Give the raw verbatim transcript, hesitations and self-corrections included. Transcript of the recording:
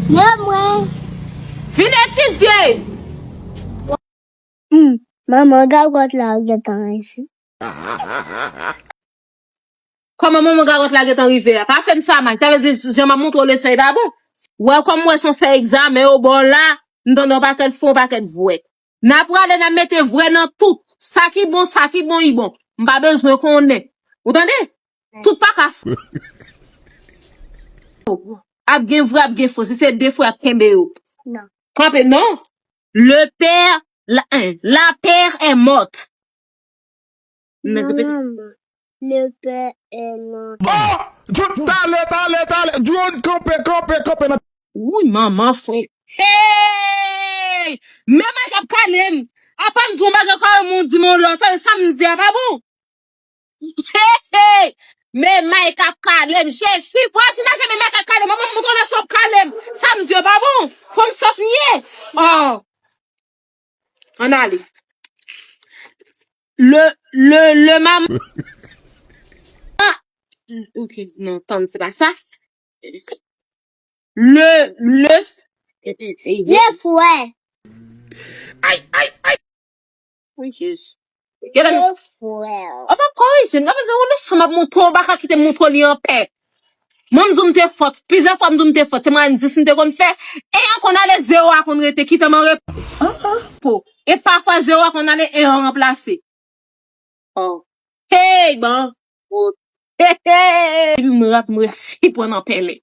Non, mwen. Vin etidye! Hmm, manman, gagòt la gentan rive. Kòman manman gagòt la gentan rive a? Pa fè m sa, Mike. Sa vle di, jan m ap montre w leson, e pa bon. Wè, kòm m wè se yon fè egzamen yo ba w la, m tande yon pakèt fo, yon pakèt vwè. N a prale, n a mete vwè nan tout. Sa ki bon, sa ki bon, i bon. M pa bezwen konnen. Ou tande? Tout pa ka f-, ap gen vre, ap gen fo. Si se de fwa, ap kenbe yo. Non. Kanpe, non. Le père, la, hein, la père est morte. Non, repete. Maman, le père est mort. Oh! John, talè, talè, talè. John, kanpe, kanpe, kanpe nan. Wouyy, manman, frè. Hey! Men Mike ap kale m. Apa m di yon bagay, kòm moun di m yon lòt, sa, sa m di a pa bon. Hey, hey! Men Mike ap kale m. Jezi, vwazin nan kenbe Mike ap kale m. Manman, m konnen sa w ap kale m. Sa m di yo pa bon. Fò m sòt m ye. Oh. Ann ale. Le, le, le maman. Ah. Ok, non, tann, se pa sa. Le, le, le fwè. Ay, ay, ay. Wi, Jezi. Gade. Le fwè. Ou pa korije m, nan fè se yon leson m ap montre w, ou pa ka kite m montre w li anpè. Mwen, m di w m te fòt. Plizyè fwa, m di w m te fòt. Se mwen di si m te konn fè. E an konn ale, zewo a konn rete, kite m an repo. E pafwa, zewo a konn ale, e an ranplase. Oh. Hey, bon. Oh. Hey, hey. Epi m rap, m resi pran nan pèlen.